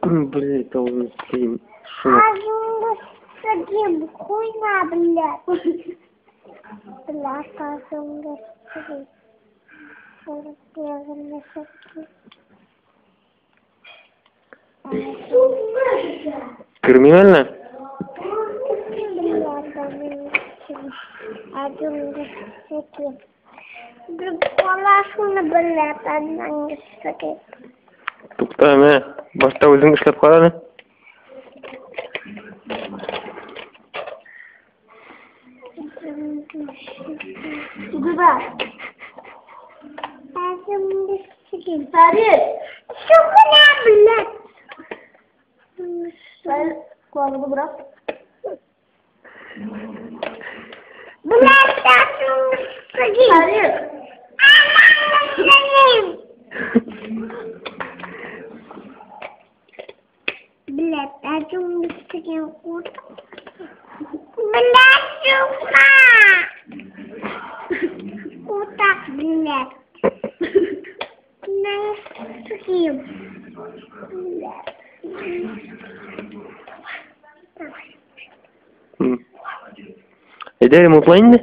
Блядь, он стрим. Шо? Хуйня, блядь. Криминально? Тукта, мә, башта үзең эшләп кара әле. Kulağını bırak. Bırak. Блядь, блядь. Әйдә, ремонтла инде.